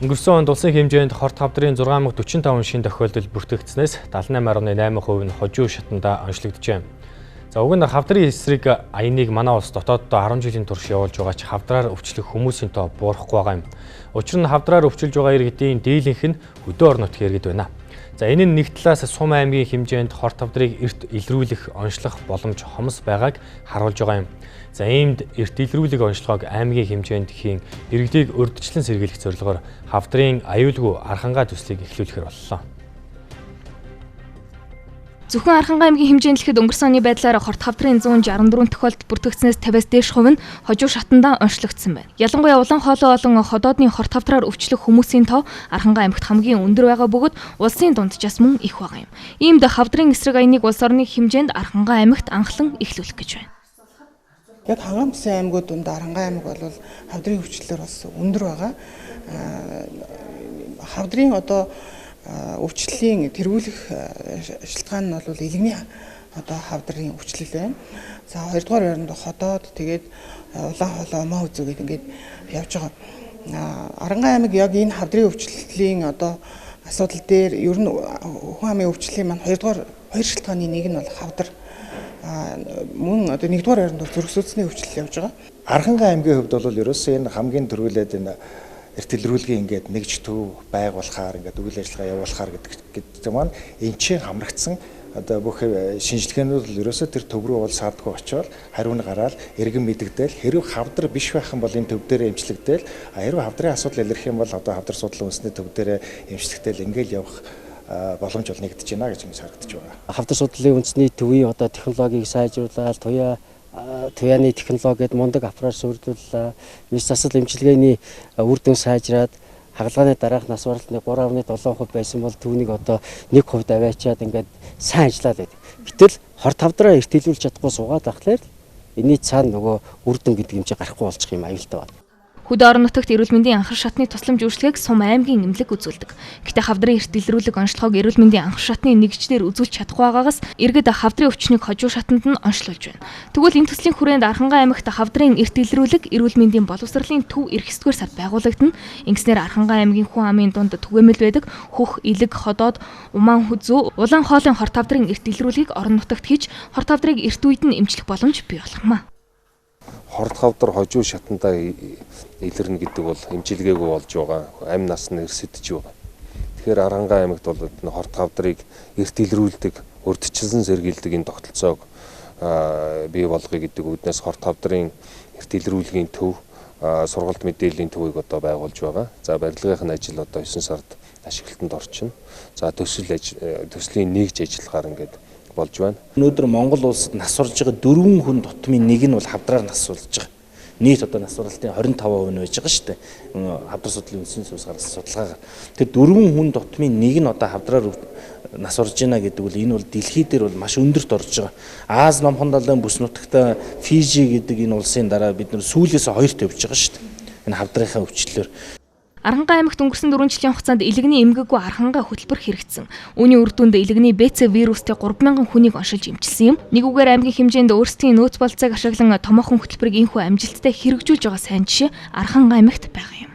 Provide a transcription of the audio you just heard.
Өнгөрсөн онд улсын хэмжээнд хорт хавдрын 6045 шин тохиолдол бүртгэгдсэнээс 78.8% нь хожуу шатанда онцлогджээ. За уг нь хавдрын эсрэг аяныг манай улс дотооддоо 10 жилийн турш явуулж байгаа ч хавдраар өвчлөх хүмүүсийн тоо буурахгүй байгаа юм. Учир нь хавдраар өвчилж байгаа иргэдийн дийлэнх нь хөдөө орон нутгийн иргэд байна. За энэ нь нэг талаас Сум аймгийн хэмжээнд хорт хавдрыг эрт илрүүлэх, онцлох боломж хомс байгааг харуулж байгаа юм. За иймд эрт илрүүлэг онцлогоог аймгийн хэмжээнд хийн иргэдийг урьдчилан сэргийлэх зорилгоор хавдрын аюулгүй архангаа төслийг эхлүүлэхээр боллоо. Зөвхөн Архангай аймгийн хэмжээнд хэлэхэд өнгөрсөн оны байдлаар хорт хавдрын 164 тохиолдол бүртгэгдсэнээс 50-аас дээш хувь нь хожуу шатандаа онцлогдсон байна. Ялангуяа улаан хоолой болон ходоодны хорт хавдраар өвчлөх хүмүүсийн тоо Архангай аймагт хамгийн өндөр байгаа бөгөөд улсын дунджаас мөн их байгаа юм. Иймд хавдрын эсрэг аяныг улс орны хэмжээнд Архангай аймагт анхлан эхлүүлэх гэж байна. Яг Хангай бүсийн аймагуд дунд Архангай аймаг бол хавдрын өвчлөлөөр бас өндөр байгаа. Хавдрын одоо өвчлөлийн тэргүүлэх шалтгаан нь бол илгэний одоо хавдрын өвчлөл байна. За хоёрдугаар байранд ходоод, тэгээд улаан хоолой, омоо үзүү гэдэг ингээд явж байгаа. Арангай аймаг яг энэ хавдрын өвчлөлийн одоо асуудал дээр ер нь хүн амын өвчлөлийн маань хоёрдугаар хоёр шалтгааны нэг нь бол хавдар. Мөн одоо нэгдүгээр байранд бол зүрх судасны өвчлөл явж байгаа. Архангай аймгийн хувьд бол ерөөсөө энэ хамгийн түрүүлээд энэ эрт илрүүлгийн ингээд нэгж төв байгуулахаар ингээд үйл ажиллагаа явуулахаар гэдэг маань энэ чинь хамрагдсан одоо бүх шинжилгээнүүд л ерөөсөө тэр төв рүү бол саадгүй очиод хариу нь гараал эргэн мэдэгдээл хэрв хавдар биш байх юм бол энэ төв дээрээ эмчлэгдээл, хэрв хавдрын асуудал илэрх юм бол одоо хавдар судлал үндэсний төв дээрээ эмчлэгдээл ингээл явах боломж бол нэгдэж байна гэж ингэж харагдаж байгаа. Хавдар судлалын үндэсний төвийн одоо технологиг сайжруулаад туяаны технологи гээд мундаг аппарат суурилууллаа. Мэс засал эмчилгээний үр дүн сайжраад хагалгааны дараах нас баралт 3.7% байсан бол түүнийг одоо 1% аваачаад ингээд сайн ажиллаад байдаг. Гэтэл хорт хавдраа эрт илүүлж чадахгүй суугаад ахлаар энэний цаана нөгөө үр дүн гэдэг юм чи гарахгүй болчих юм аюултай байна. Хөдөө орон нутагт эрүүл мэндийн анхар шатны тусламж үйлчилгээг Сум аймгийн эмнэлэг үзүүлдэг. Гэтэ хавдрын эрт илрүүлэг онцлогоог эрүүл мэндийн анхар шатны нэгжлэр үзүүлж чадахгүй байгаагаас иргэд хавдрын өвчнийг хожуу шатанд нь онцлуулж байна. Тэгвэл энэ төслийн хүрээнд Архангай аймагт хавдрын эрт илрүүлэг эрүүл мэндийн боловсролын төв ирэх 9-р сард байгуулагдана. Ингэснээр Архангай аймгийн хүн амын дунд түгээмэл байдаг хөх, элэг, ходоод, умаан хүзүү, улаан хоолын хорт хавдрын эрт илрүүлгийг орон нутагт хийж хорт хавдрыг эрт үед нь эмчлэх боломж бий болох юм а. Хорт хавдар хожуу шатандаа илэрнэ гэдэг бол эмчилгээгүй болж байгаа. Амь нас нь эрсдэж байгаа. Тэгэхээр Архангай аймагт бол энэ хорт хавдрыг эрт илрүүлдэг, урьдчилан сэргийлдэг энэ тогтолцоог бий болгоё гэдэг үүднээс хорт хавдрын эрт илрүүлгийн төв, сургалт мэдээллийн төвийг одоо байгуулж байгаа. За барилгын ажил одоо 9 сард ашиглалтанд орчихно. За төслийн нэгж ажиллагаар ингээд болж байна. Өнөөдөр Монгол улсад нас барж байгаа 4 хүн тутмын нэг нь бол хавдраар нас барж байгаа. Нийт одоо нас баралтын 25% нь байж байгаа шүү дээ. Хавдар судлалын үндэсний төвөөс гаргасан судалгаагаар. Тэр 4 хүн тутмын нэг нь одоо хавдраар нас барж байна гэдэг бол энэ бол дэлхий дээр бол маш өндөрт орж байгаа. Ази номхон далайн бүс нутагта Фижи гэдэг энэ улсын дараа бид нар сүүлээс хоёрт явж байгаа шүү дээ. Энэ хавдрынхаа өвчлөлөөр. Архангай аймагт өнгөрсөн 4 жилийн хугацаанд илгэний эмгэггүй архангай хөтөлбөр хэрэгжсэн. Үүний үр дүнд илгэний БЦ вирустэй 3000 хүнийг оншилж эмчилсэн юм. Нэг үгээр аймгийн хэмжээнд өөрсдийн нөөц болцоог ашиглан томоохон хөтөлбөрийг энэхүү амжилттай хэрэгжүүлж байгаа сайн жишээ Архангай аймагт байгаа юм.